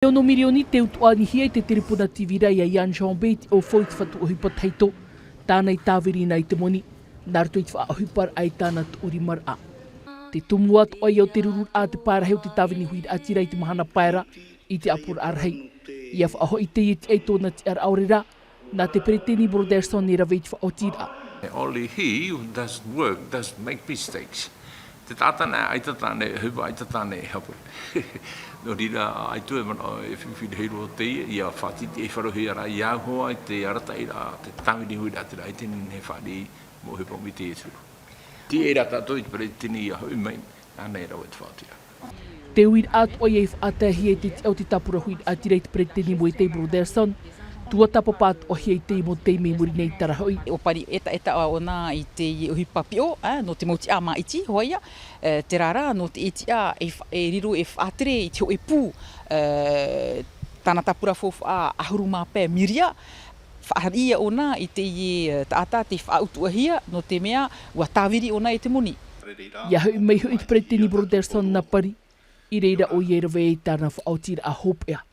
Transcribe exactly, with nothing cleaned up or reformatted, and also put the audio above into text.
E ono mirioni te utuʻa anihia i te telefona tīvira ia Ian Jean Bay i te ʻōfau i te fatu ʻohipa tahito. Tāna i tāviri na i te moni nā roto i te faʻaʻohiparaʻa i tāna tuʻu rimaraʻa. Te tumu atoʻa ia o te rururaʻa a te pae rahi o te tāvini huiraʻatira i te mahana pae ra i te ʻāpoʻoraʻa rahi. Ia faʻahoʻi teie tiʻa i tōna tiʻaraʻa ʻaore rā nā te peretiteni Brotherson e rave i te faʻaotiraʻa. Only he who doesn't work doesn't make mistakes. Te taʻata nei ʻaita tāne e hupa, ʻaita tāne e hape. Nō reira, ʻaita e manaʻo e fifi rahi roa teie ia faʻatitiʻai faʻarohia rā ia hoʻi te arataʻiraʻa te tāvini huiraʻatira i te nei fāriʻi mo hupa mai te iesu. Tiʻa rā tātou i te peretiteni ia hoʻi mai nāna e rave i te faʻaotiraʻa. Te uiraʻa atoʻa ia i faʻataehia i te tiʻa o te tāpura huiraʻatira i te peretiteni mo e tei Brotherson. Tuatāpapa atoʻa hia i teie mau taime i muri nei i tarahoʻi. ʻO pari ʻetaʻeta ʻōna i teie ʻohipa piʻo nō te mau tiʻa māʻiti hoʻi ia. Terā rā nō te tiʻa e riro e faʻatere i te hoʻe pū tāna tāpura faufaʻa ʻahuru mā pae miria. Faʻaʻite ʻōna i teie taʻata te faʻautuʻahia nō te mea ua tāviri ʻōna e te moni. Ia hoʻi mai hoʻi te peretiteni Brotherson nā pari i reira ʻo ia e rave i tāna faʻaotiraʻa hopeʻa.